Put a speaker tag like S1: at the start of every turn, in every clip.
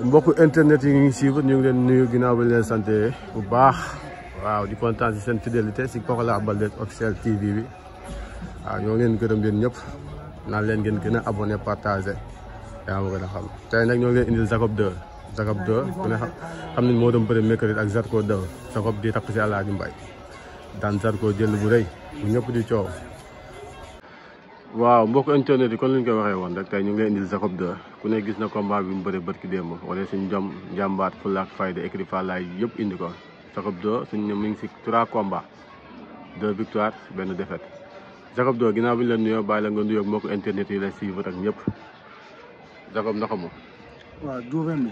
S1: mbokku internet yi ngi suivre ñu ngi leen nuyu ginnaaw ba leen sant bu baax waaw di kontaan si seen fidélité si Pokola Baldé officiel TV bi waaw ñoo ngi leen gërëm leen ñëpp naan leen ngeen gën a abonné partagé yaa ma gën a xam tey nag ñoo ngi leen indil Jacob 2 Jacob 2 ku ne xam nañ moo doon bëre mercredi ak Zarko 2 Jacob di takk si Alaaji Mbay daan Zarko jël bu rëy bu ñëpp di coow. waaw mbokk internet yi kon lañ koy waxee woon rek tey ñu ngi leen indil Jacob 2 ku ne gis na combat bi mu bëre bërki démb wala suñu jom jàmbaat fulla ak fayda écrit Fallaye yëpp indi ko Jacob 2 suñu mi ngi si 3 combats 2 victoires benn défaite Jacob 2 ginnaaw bi ñu leen nuyoo bàyyi la nga nuyoo ak mbokk internet yi lay suivre ak ñëpp Jacob naka moom.
S2: waaw Dioufène bi.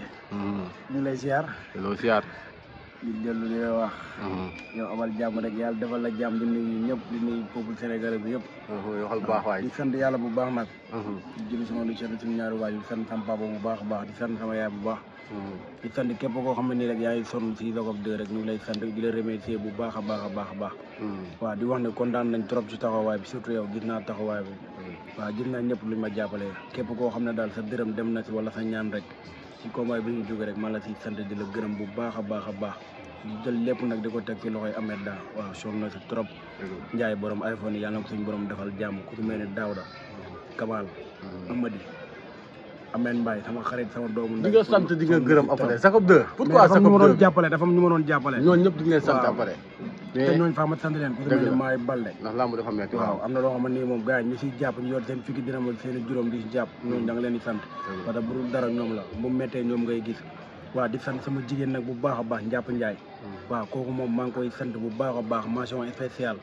S2: ñu lay ziar.
S1: loo ziar.
S2: di dellu di la wax. yow amal jàmm rek yàlla defal la jàmm di nuyu ñëpp di nuyu peuple sénégalais bi yëpp.
S1: yoo xam baax waay
S2: di sant yàlla bu baax nag. di jëli sama lu seetlu suñu ñaari waay di sant sama papa bu baax a baax di sant sama yaay bu baax. di sant képp koo xam ne nii rek yaa ngi sonn si Jacob 2 rek ñu ngi lay sant di la remercier bu baax a baax a baax a baax. waaw di wax ne kontaan nañ trop si taxawaay bi surtout yow gis naa taxawaay bi. waaw gis naa ñëpp luñ ma jàppale képp koo xam ne daal sa dërëm dem na si wala sa ñaan rek si combat bi ñu jóge rek man la si sant di la gërëm bu baax a baax a baax di jël lépp nag di ko teg ci loxoy Ahmed Da waaw sonn na si trop Ndiaye borom iPhone yi yàlla na ko suñu borom defal jàmm ku ci mel ne Daouda Kamal Amady Amène Mbaye sama xarit sama doomu
S1: di nga sant di nga gërëm après Jacob 2 pourquoi Jacob 2
S2: dafa ñu ma doon jàppale dafa ñu ma doon jàppale
S1: ñooñu ñëpp di ngeen sant après
S2: te ñooñu faa ma sant leen ku ci mel ne Maay Balde
S1: ndax lamb dafa metti
S2: waaw am na loo xam ne nii moom gars yi ñu siy jàpp ñu yor seen fukki dërëm ak seen juróom di si jàpp ñooñu da nga leen di sant parce que bu dul dara ñoom la bu méttee ñoom ngay gis waaw di sant sama jigéen nag bu baax a baax Njàpp Njaay waaw kooku moom maa ngi koy sant bu baax a baax mention spéciale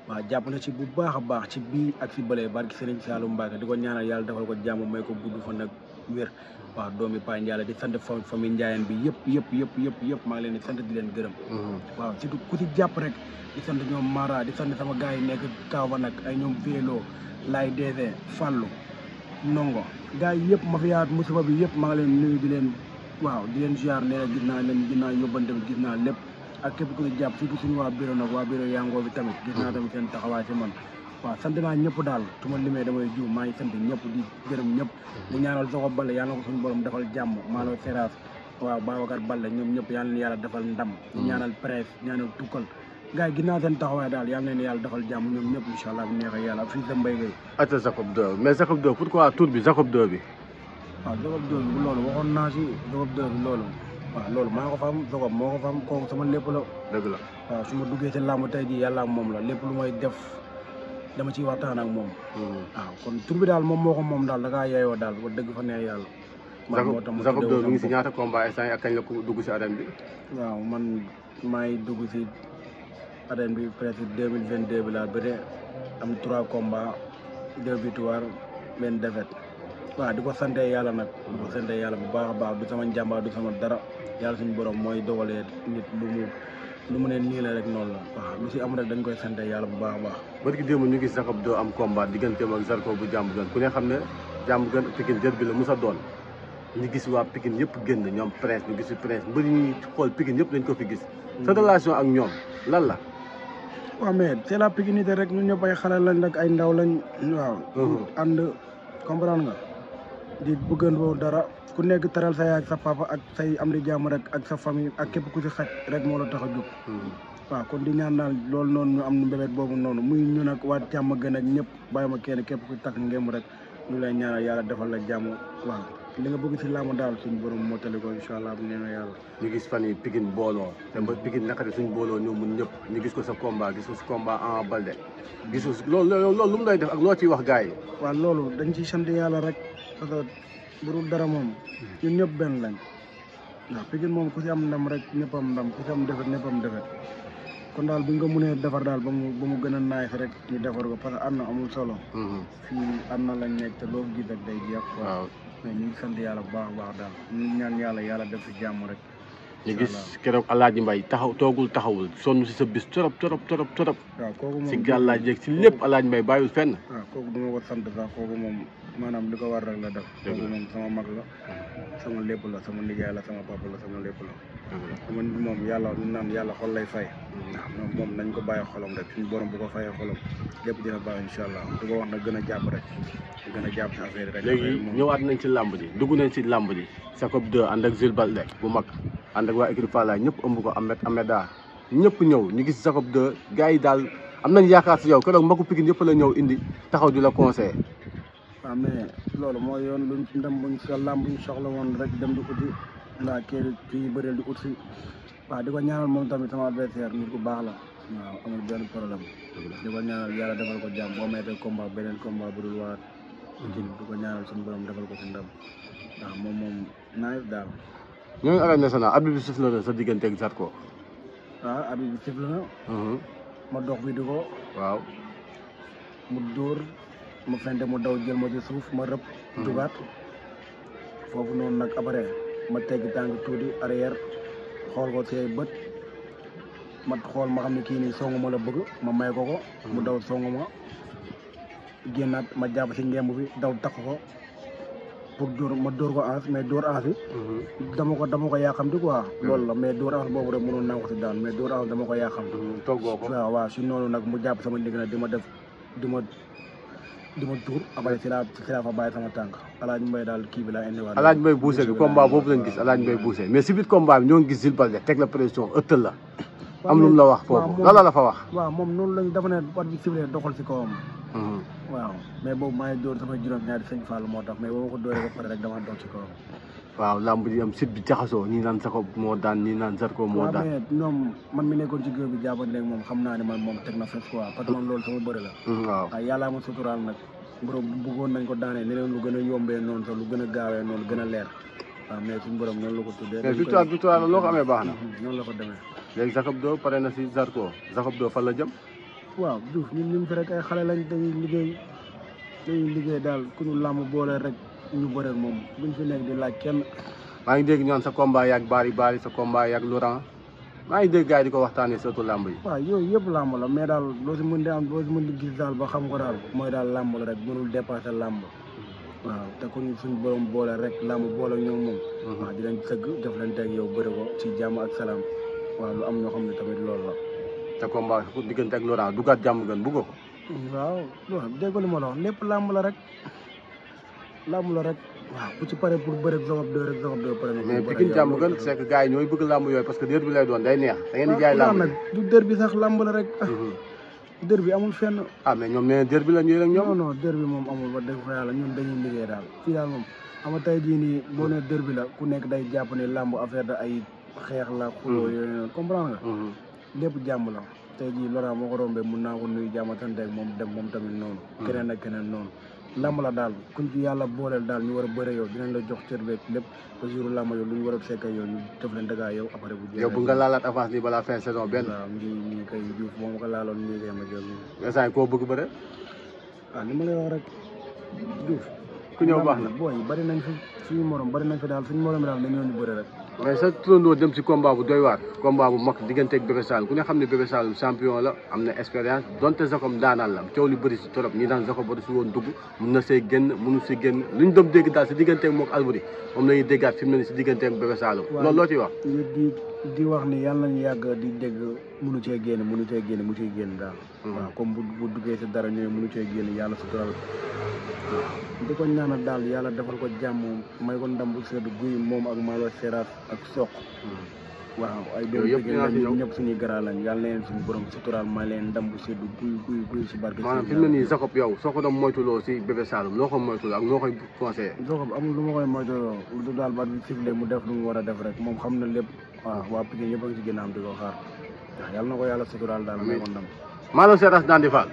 S2: waaw jàpp na ci bu baax a baax ci bii ak si bële barki Sëriñ Saalu Mbacke di ko ñaanal yàlla defal ko jàmm may ko gudd fan ak wér waaw doomi Pa Ndiaye di sant famille Ndiayeen bi yëpp maa ngi leen di sant di leen gërëm waaw surtout ku ci jàpp rek di sant ñoom Mara di sant sama gars yi nekk Kaaba nag ay ñoom Vélo Laay DG Fallou Ndongo gars yi yëpp ma fi yaat musiba bi yëpp maa ngi leen nuyu di leen waaw di leen ziar nee na gis naa leen gis naa yóbbante bi gis naa lépp ak képp ku ñu jàpp surtout suñu waa bureau nag waa bureau yangoo bi tamit gis naa tamit seen taxawaay si man waaw sant naa ñëpp daal su ma limee damay jiw maa ngi sant ñëpp di gërëm ñëpp di ñaanal Jacob Baldé yàlla na ko suñu borom defal jàmm maalo Seras waaw Babacar Baldé ñoom ñëpp yàlla na yàlla defal ndam di ñaanal presse ñaanal tukkal gars yi gis naa seen taxawaay daal yàlla na yàlla defal jàmm ñoom ñëpp incha allah bu neexee yàlla ak fii sa mbéy gay
S1: ata Jacob 2 mais Jacob 2 pourquoi tour bi Jacob 2 bi
S2: waaw Jacob 2 bi loolu waxoon naa si Jacob 2 bi loolu waaw loolu maa ko fam Jacob moo ko fam kooku sama lépp la
S1: dëgg la
S2: waaw su ma duggee ci làmb tey jii yàlla moom la lépp lu may def dama ciy waxtaan ak moom waaw kon tur bi daal moom moo ko moom daal da ngaa yeeyoo daal ba dëgg fa ne yàlla
S1: Jacob 2 mi ngi si ñaata combat instant ak kañ la ko dugg si arène bi
S2: waaw man maay dugg si arène bi presque 2022 bi laa bëre am 3 combats 2 victoires benn défaite waaw di ko sante yàlla nag di ko sante yàlla bu baax a baax du sama njàmbaar du sama dara yàlla suñu borom mooy dogalee nit lu mu ne nii la rek noonu la waaw lu si am rek dañ koy sante yàlla bu baax a baax
S1: barki démb ñu gis Jacob 2 am combat digganteem ak Zarko bu jàmm gën ku ne xam ne jàmm gën Pikine jër bi la musa doon ñu gis waa Pikine yëpp génn ñoom presse ñu gis fi presse mbëri ñuy xool Pikine yëpp dañ ko fi gis sa relation ak ñoom lan la
S2: waaw mais c'est la pikinité rek ñun ñëpp ay xale lañ rek ay ndaw lañ waaw ànd comprendre nga di bëggandoo dara ku nekk teral sa yaay ak sa papa ak say am di jàmm rek ak sa famille ak képp ku ci xaj rek moo la tax a jóg waaw kon di ñaan daal loolu noonu ñu am mbébét boobu noonu muy ñu nag waa jàmm gën ak ñëpp bàyyi ma kenn képp ku takk ngéem rek ñu lay ñaanal yàlla defal la jàmm waaw li nga bëgg si làmb daal suñu borom moo tali ko incha allah bu neena yàlla
S1: ñu gis fan yi Pikine booloo te ba Pikine naka de suñ booloo ñoo mun ñëpp ñu gis ko sa combat gis ko sa combat Ama Baldé gis ko loolu lu mu lay def ak loo ciy wax gars yi
S2: waaw loolu dañ ciy sant yàlla rek parce que bu dul dara moom ñun ñëpp benn lañ waaw Pikine moom ku si am ndam rek ñëpp am ndam ku si am defet ñëpp am defet kon daal bu nga mënee defar daal ba mu gën a naay rek ñu defar ko parce que ànd na amul solo fii ànd na lañ nekk te loo gis rek day jeex waaw mais ñu ngi sant yàlla bu baax a baax daal ñu ñaan yàlla def si jàmm rek
S1: ñu gis keroog Alaaji Mbay taxawul sonn si sa bis torop
S2: waaw kooku moom
S1: si gàllaaj yeeg si lépp Alaaji Mbay bàyyul fenn
S2: waaw kooku du ma ko sant sax kooku moom maanaam li ko war rek la def kooku moom sama mag la sama lépp la sama nijaay la sama papa la sama lépp la man moom yàlla naan yàlla xol lay fay. waaw moom nañ ko bàyyi xolam rek suñu borom bu ko fayee xolam lépp dina baax incha allah du ko wax nag gën a jàpp rek gën a jàpp si affaire rek.
S1: léegi ñëwaat nañ ci làmb ji dugg nañ ci làmb ji Jacob 2 ànd ak Jules Baldé bu mag ànd ak waa équipe Falaye ñëpp ëmb ko Ameda ñëpp ñëw ñu gis Jacob 2 gars yi daal am nañ yaakaar si yow keroog mbokku Pikine yëpp la ñëw indi taxaw di la conseillé.
S2: waaw mais loolu mooy yoon luñ ci ndam buñ sa làmb buñ soxla woon rek dem di uti ndaa kii bëreel di ut si waaw di ko ñaanal moom tamit sama adversaire nit ku baax la waaw amul benn problème di ko ñaanal yàlla defal ko jàmm boo meetee combat beneen combat bu dul waat di ko ñaanal suñu borom defal ko si ndam waaw moom naaj daal.
S1: ñooñu arène nationale arbitre bi sifflé na sa diggante ak Zarko.
S2: waaw arbitre bi sifflé na. ma dox bi di ko.
S1: waaw.
S2: mu dóor ma fente mu daw jël ma ci suuf ma rëpp. dugaat foofu noonu nag après ma teggi tànk tuuti arrière xool ko ci ay bët ma xool ma xam ne kii nii songu ma la bëgg ma may ko ko. mu daw songu ma génnaat ma jàpp si ngemb bi daw takk ko. pour ma dóor ko ans mais dóor ans bi dama ko yàqamti quoi loolu la mais dóor ans boobu rek mënoon naa ko si daan mais dóor ans dama ko yàqam
S1: toggoo ko
S2: waaw si noonu nag mu jàpp sama ndigg nag di ma tuur après si laa fa bàyyi sama tànk Alaaji Mbaye daal kii bi laa indiwaat
S1: Alaaji Mbaye buuse bi combat boobu lañ gis Alaaji Mbaye buuse mais si biir combat bi ñoo ngi gis Jules Baldé teg la pression ëttal la am lu mu la wax foofu lan la fa wax
S2: waaw moom noonu lañ dafa ne bat bi ciblé doxal si kawam waaw mais boobu maa ngi dóor sama juróom-ñaari sëñ Fall moo tax mais boo ma ko dóoree ba pare rek dama dox ci kawam
S1: waaw lamb ji am sit bi jaxasoo ñii naan Jacob moo daan ñii naan Zarko moo daan
S2: mais ñoom man mi nekkoon ci géew bi jàppante ak moom xam naa ne man moom teg na fes quoi parce que man loolu sama bëri la
S1: waaw
S2: yàllaa ma suturaal nag borom bëggoon nañ ko daanee neneen lu gën a yombee noonu sax lu gën a gaawee noonu gën a leer waaw mais suñu borom noonu la ko tuddee
S1: mais victoire la loo ko amee baax na
S2: noonu la ko demee
S1: léegi Jacob 2 pare na si Zarko Jacob 2 fan la jëm
S2: waaw Diouf ñun fi rek ay xale lañ dañuy liggéey daal ku ñu làmb boole rek ñu bëre moom buñ fi nekk di laaj kenn
S1: maa ngi dégg ñoon sa combat yaag bari sa combat yaag Laurent maa ngi dégg gars yi di ko waxtaanee surtout làmb yi
S2: waaw yooyu yëpp làmb la mais daal loo si mën di am loo si mën di gis daal ba xam ko daal mooy daal làmb la rek mënul dépassé làmb waaw te ku ñu suñ borom boole rek làmb boole ñoom moom waaw dinañ sëgg def leen teg yow bëri ko ci jàmm ak salaam waaw lu am ñoo xam ne tamit loolu la
S1: te combat diggante ak Laurent dugaat jàmm gën bugg ko
S2: waaw dégg li ma la wax lépp làmb la rek waaw bu ci pare pour bëre Jacob 2 rek Jacob 2 pare na
S1: mais Pikine jàmm gën c'est que gars yi ñooy bëgg làmb yooyu parce que dér bi lay doon day neex da ngeen di jaay làmb
S2: nag du dër bi sax làmb la rek dër bi amul fenn
S1: mais ñoom nee dër bi la ñuy rek ñoom
S2: non dër bi moom amul ba dëgg fa yàlla ñun dañuy liggéey daal fii daal moom ama tey jii nii boo nee dër bi la ku nekk day jàpp ne làmb affaire da ay xeex la xuloo yooyu noonu comprendre nga lépp jàmm la tey jii Laurent moo ko rombee mun naa ko nuyu jàmmatante ak moom dem moom tamit noonu keneen ak keneen noonu làmb la daal kuñ ci yàlla booleel daal ñu war a bëre yow dinañ la jox cër beeg lépp ba jour làmb yow lu ñu war a fekk yow ñu def leen dëggaa yow après bu
S1: yow bu nga laalaat avance nii balaa fin saison benn
S2: waaw ngi kay Diouf moom ko laaloon nii kay ma jël
S1: instant koo bëgg bëre
S2: li ma lay wax rek Diouf
S1: ku ñëw baax na
S2: booy bari nañ fi suñu morom bari nañ fi daal suñu morom daal dañoo ñu bëre rek
S1: mais sa turandoo dem ci combat bu doy waar combat bu mag diggante ak Bébé Saloum ku ne xam ne Bébé Saloum champion la am na expérience donte Jacob daanaan la coow li bëri si trop ñi daan Jacob ba si woon dugg mun na see génn mënu si génn lu ñu doon dégg daal si diggante ak moom Alboury moom la ñuy déggaat fi mu ne ni si diggante ak Bébé Saloum loolu loo ciy wax
S2: di wax ni yàlla nañu yàgg di dégg mënu cee génn mu ciy génn daal waaw comme bu duggee si dara ñëwee mënu cee génn yàlla sutural di ko ñaanal daal yàlla defal ko jàmm may ko ndam bu sedd guy moom ak Malo Seras ak Sokh waaw ay doomu jigéen ñëpp suñuy gara lañ yàlla na leen suñu borom sutural may leen ndam bu sedd guy si barke
S1: maanaam fi mu ne nii Jacob yow soo ko doon moytuloo si Bébé Saloum loo ko moytuloo ak noo koy conseillé
S2: Jacob amul lu ma koy moytuloo lu daal ba bi sifle mu def lu mu war a def rek moom xam na lépp waaw waa Pikine ñëpp a ngi si ginnaaw di ko xaar waaw yàlla na ko yàlla sutural daal may ko ndam
S1: Malo Seras daan di faal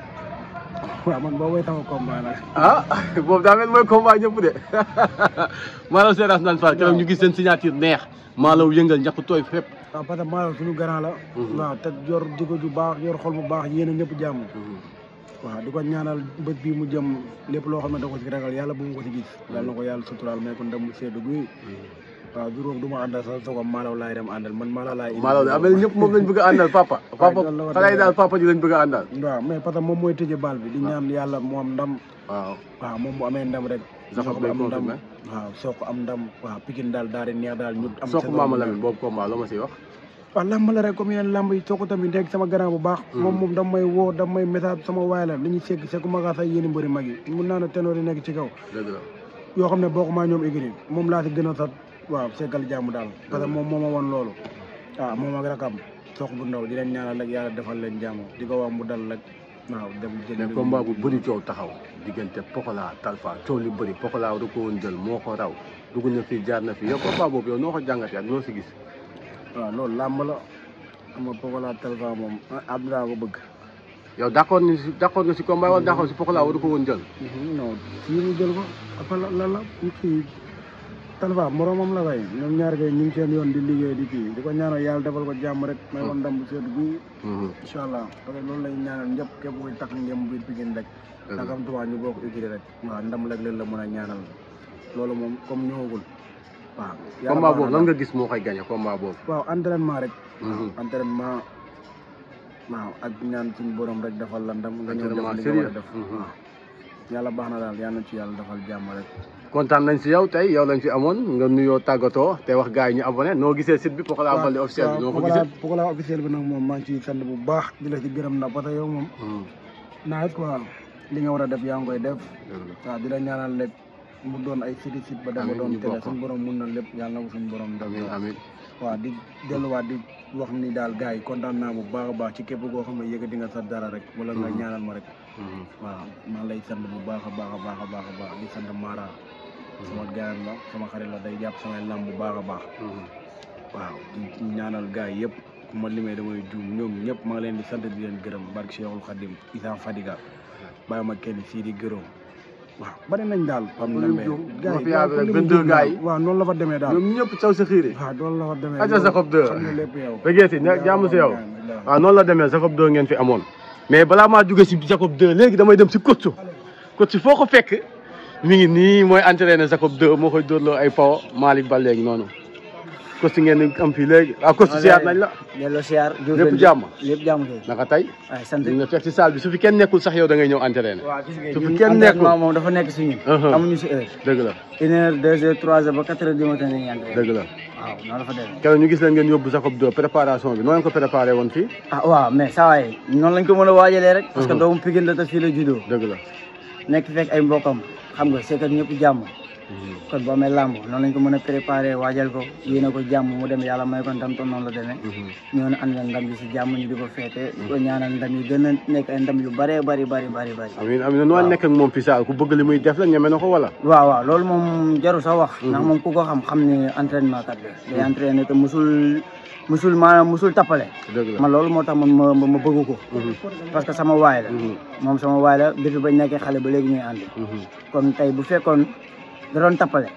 S2: waaw man boobu mooy sama combat nag
S1: boobu daa mel mooy combat ñëpp de Malo Seras daan faal keroog ñu gis seen signature neex Malo yëngal ñàkk tooy fépp
S2: waaw parce que Malo suñu grand la waaw te yor jikko ju baax yor xol bu baax yéen a ñëpp jàmm waaw di ko ñaanal bët bii mu jëm lépp loo xam ne da ko si ragal yàlla bu mu ko si gis yàlla na ko yàlla suturaal may ko ndam mu seddu guy waaw juróom du ma àndal sax Jacob Malaw laay dem àndal man Malaw laay
S1: Malaw la amel ñëpp moom lañ bëgg a àndal papa xale yi daal papa ji lañ bëgg a àndal
S2: waaw mais parce que moom mooy tëje baal bi di ñaan yàlla mu am ndam waaw moom bu amee ndam rek
S1: Jacob day confirmé
S2: waaw Sokh am ndam waaw Pikine daal di neex daal ñu am
S1: Sokh Mama Lamine boobu combat loo ma siy wax
S2: waaw lamb la rek comme yeneen lamb yi Sokh tamit nekk sama grand bu baax moom dam may woo dam may message sama waay la li ñuy segg sekku magaa sax yéeni mbëri mag yi mun naa ne ténor yi nekk ci kaw
S1: dëgg la
S2: yoo xam ne bokk maa ñoom igri moom laa si gën a sax waaw seggal jàmm daal parce que moom moo ma woon loolu waaw moom ak rakam Sokh bu ndaw di leen ñaanal rek yàlla defal leen jàmm di ko wax mu dal rek waaw dem
S1: mais combat bu bëri coow taxaw diggante Pokola Talfa coow li bëri Pokola da ko woon jël moo ko raw dugg na fi jaar na fi yow combat boobu yow noo ko jàngatee ak noo si gis
S2: waaw loolu làmb la xam nga Pokola Talfa moom Abdoulaye ko bëgg
S1: yow d'accord nga si combat wala d'accord si Pokola da ko woon jël
S2: non fii mu jël ko après lan la kii Talfa moromam la kay ñoom ñaar kay ñu ngi seen yoon di liggéey di kii di ko ñaanal yàlla defal ko jàmm rek may ko ndam bu seet guy incha allah parce que loolu lay ñaanal ñëpp képp kuy tax ngeen biir Pikine rek nakam tubaab ñu bokk écurie rek waaw ndam rek leen la mën a ñaanal loolu moom comme ñëwagul waaw
S1: combat boobu lan nga gis moo koy gagné combat boobu
S2: waaw entraînement rek entraînement waaw ak ñaan suñu borom rek defal la ndam nga ñëw def li nga war a def waaw yàlla baax na daal yal na ci yàlla defal jàmm rek
S1: kontaan nañ si yow tey yow lañ fi amoon nga nuyoo tàggatoo te wax gars yi ñu abonné noo gisee site bi Pokola Baldé officiel bi noo ko gisee
S2: Pokola officiel bi nag moom maa ngi ciy sant bu baax di la ci gërëm na parce que yow moom naa quoi li nga war a def yaa ngi koy def waaw di la ñaanal lépp mu doon ay site ba dafa doon télé suñu borom mun na lépp yàlla na ko suñu borom def
S1: amiin
S2: waaw di delluwaat di wax ni daal gars yi kontaan naa bu baax a baax ci képp koo xam ne yëkkati nga sa dara rek wala nga ñaanal ma rek waaw maa lay sant bu baax a baax a baax a baax a baax di sant Mara sama gars la sama xarit la day jàpp samay lamb bu baax a baax waaw di ñaanal gars yi yëpp ku ma limee damay juum ñoom ñëpp maa ngi leen di sant di leen gërëm barke Cheikhul Khadim Issa Fadiga bàyyi ma kenn sii di gërëm waaw bari nañ daal am na mais gars yi waaw noonu la fa demee daal
S1: ñoom ñëpp caw si xiiri
S2: waaw noonu la fa demee
S1: aja Jacob 2
S2: xam nga lépp yow
S1: bëggee si jàmm si yow waaw noonu la demee Jacob 2 ngeen fi amoon mais balaa maa jóge si Jacob 2 léegi damay dem si coach foo ko fekk mi ngi nii mooy entraîné Jacob 2 moo koy dóorloo ay pawo Malick Ba léegi noonu coach ngeen am fii léegi waaw coach siyaar nañ la
S3: delloo siyaar
S1: lépp jàmm
S3: lépp jàmm kay
S1: naka tey
S3: waaw sant
S1: nga fekk si salle bi su fi kenn nekkul sax yow da ngay ñëw entraîné
S3: waaw gis nga
S1: su fi kenn nekkul
S3: moom dafa nekk si ñun amuñu si heure
S1: dëgg la
S3: 1 heure 2 heures 3 heures ba 4 heures du matin lañuy entraîné
S1: dëgg la
S3: waaw noonu la fa demee
S1: keroog ñu gis leen ngeen yóbbu Jacob 2 préparation bi noo leen ko préparé woon fii
S3: ah waaw mais saa waay noonu lañ ko mën a waajalee rek parce que doomu Pikine la te fii la juddoo
S1: dëgg la
S3: nekk fekk ay mbokam xam nga seet ak ñëpp jàmm kon boo amee làmb noonu lañ ko mën a préparé waajal ko yéene ko jàmm mu dem yàlla may ko ndam te noonu la demee ñoo ne ànd ndam bi si jàmm ñu di ko feete di ko ñaanal ndam yi gën a nekk ay ndam yu bëree bëri
S1: amiin amiin noo nekk ak moom fii saal ku bëgg li muy def la ñeme na ko wala
S3: waaw loolu moom jarul sa wax ndax moom ku ko xam ne entraînement kat la day entraîné te musul tappale man loolu moo tax man ma bëgg ko parce que sama waay la moom sama waay la depuis bañ nekkee xale ba léegi ñuy ànd kon tey bu fekkoon da doon tappale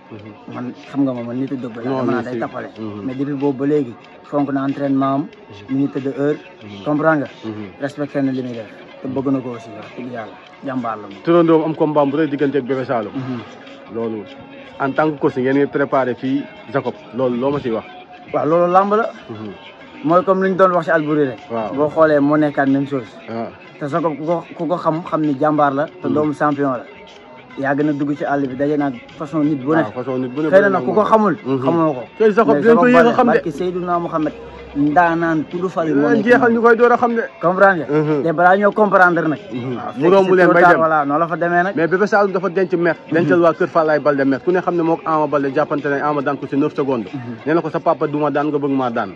S3: man xam nga ma man nitu dëgg la dama naa day tappale mais depuis boobu ba léegi fonk na entraînement am mi ngi tëdd heure comprendre nga respecté na li muy def te bëgg na ko aussi wax dëgg yàlla jàmbaar la moom
S1: turandoom am combat bu rëy diggante ak Bébé Saloum loolu en tant que coach ngeen ngi préparé fii Jacob loolu loo ma ciy wax
S3: waaw loolu làmb la mooy comme li ñu doon wax ci Albouri rek boo xoolee moo nekkaat même chose te Jacob ku ko xam ni jàmbaar la te doomu champion la yaa gën a dugg ci àll bi daje naag façon nit bu ne xëy na nag ku ko xamul xamoo ko
S1: tey Jacob dinañ ko yéex a xam de
S3: barki Seydina Mohamed ndaanaan tudd fali moo nekk
S1: jeexal ñu koy door a xam de
S3: comprendre nga te balaa ñoo comprendre nag
S1: mu romb leen bay dem
S3: voilà noonu la fa demee nag
S1: mais Bébé Saloum dafa denc met dencal waa Kër Fallaye Baldé met ku ne xam ne moo ko Ama Baldé jàppante ne Ama daan ko si 9 secondes nee na ko sa papa duma daan nga bëgg maa daan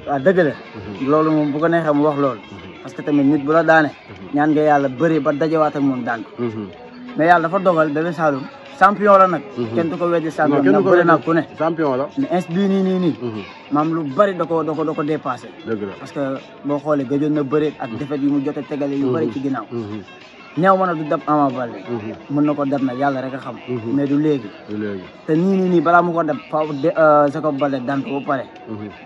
S3: waaw dëgg la loolu moom bu ko neexee mu wax loolu parce que tamit nit bu la daane ñaan nga yàlla bëri ba dajewaat ak moom daan mais yàlla dafa dogal Bébé Saloum champion la nag kenn du ko weddi champion nag bëri nag ku ne
S1: champion la
S3: mais ins bii nii maam lu bëri da ko dépassé
S1: dëgg la
S3: parce que boo xoolee gëjoon na bëri ak défaite yu mu jot a tegale yu bëri ci ginnaaw ñeew mën a du dab Ama Baldé mën na ko dab nag yàlla rek a xam mais du léegi te nii balaa mu ko dab faaw Jacob Baldé daan ko ba pare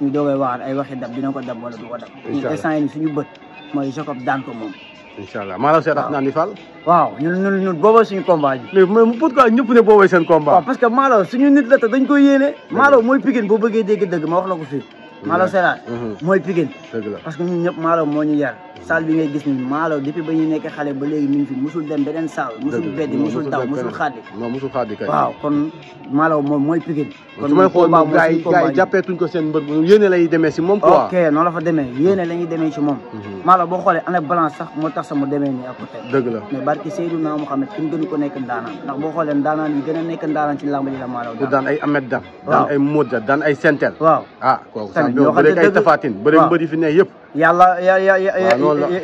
S3: ñu doogay waxaat ay waxi dab dina ko dab wala du ko dab ñu instant yi ni suñu bët mooy Jacob daan ko moom
S1: incha allah maa la seetax naan di Fall
S3: waaw ñun booboo suñu combat ji
S1: mais pourquoi ñëpp ne booboo seen combat
S3: waaw parce que Malo suñu nit la te dañ koy yéene Malo mooy Pikine boo bëggee dégg dëgg ma wax la ko fii Malaw Seras mooy Pikine
S1: dëgg la
S3: parce que ñun ñëpp Malaw moo ñu yar salle bi ngay gis ni Malaw depuis ba ñuy nekk xale ba léegi mi ngi fi musul dem beneen salle musul beddi musul daw musul xaddi
S1: musul xaddi kay
S3: waaw kon Malaw moom mooy Pikine
S1: kon su may xool moom gars yi jàppeetuñ ko seen mbër bu yéene lay demee si moom quoi
S3: ok noonu la fa demee yéene la ñuy demee si moom Malaw boo xoolee année balance sax moo tax sama demee nii à côté
S1: dëgg la
S3: mais barki Seydina Mouhamed kenn gënu ko nekk ndaanaan ndax boo xoolee ndaanaan yi gën a nekk ndaanaan ci làmb ji la Malaw
S1: daan ay Ahmed Dam daan ay Modja daan ay Sentel
S3: waaw
S1: kooku sax bëri ay Tafatine bëri mbër yi fi ne yëpp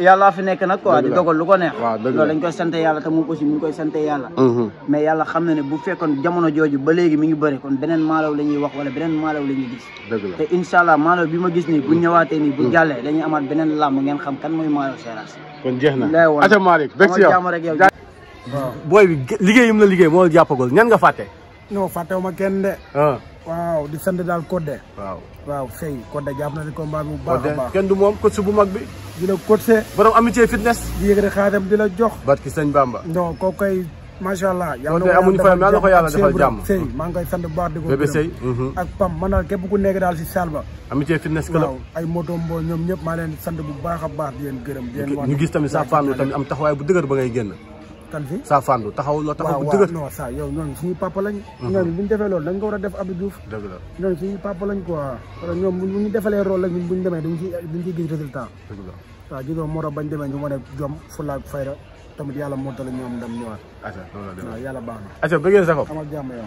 S3: yàlla fi nekk nag quoi di dogal lu ko neex
S1: loolu
S3: dañ koy sant yàlla te moom aussi mi ngi koy sant yàlla mais yàlla xam na ne bu fekkoon jamono jooju ba léegi mi ngi bëri kon beneen Malaw la ñuy wax wala beneen Malaw la ñuy gis te incha allah Malaw bi ma gis nii bu ñëwaatee nii bu jàllee dañuy amaat beneen làmb ngeen xam kan mooy Malaw Seras
S1: kon jeex na aca Malick bég si yow
S2: booy
S1: bi liggéeyum la liggéey moo jàppagul ñan nga fàtte
S2: non fàttewuma kenn de waaw di sant daal Codé waaw Sey Codé jàpp na si combat bi bu baax a baax
S1: kenn du moom coach bu mag bi
S2: di la coaché
S1: borom amitié fitness
S2: di yëkkati xaatam di la jox
S1: barki sëñ Bamba
S2: non kooku kay macha allah
S1: amuñu fayam yàlla ko yàlla defal jàmm
S2: Sey maa ngi koy sant bu baax di ko
S1: bébé Sey
S2: ak Pam man daal képp ku nekk daal si salle ba
S1: amitié fitness club
S2: waaw ay moto mboo ñoom ñëpp maa leen sant bu baax a baax di leen gërëm di leen wax
S1: ñu gis tamit sa fandu tamit am taxawaay bu dëgër ba ngay génn
S2: kan fi
S1: sa fandu taxaw bu dëgër
S2: non ça yow ñooñu suñuy papa lañ ñooñu bu ñu defee loolu dañ ko war a def Abdou Diouf
S1: dëgg la
S2: ñooñu suñuy papa lañ quoi wala ñoom bu ñu defalee rôle la ñun bu ñu demee dañ ciy gis résultat
S1: dëgg la
S2: waaw gisoo moo tax bañ demee ñu wane jom fulla ak fayda tamit yàlla moo tax la ñoom ndam ñëwaat
S1: aca loolu la
S2: waaw yàlla baax na
S1: aca bëggee Jacob
S2: amal jàmm yow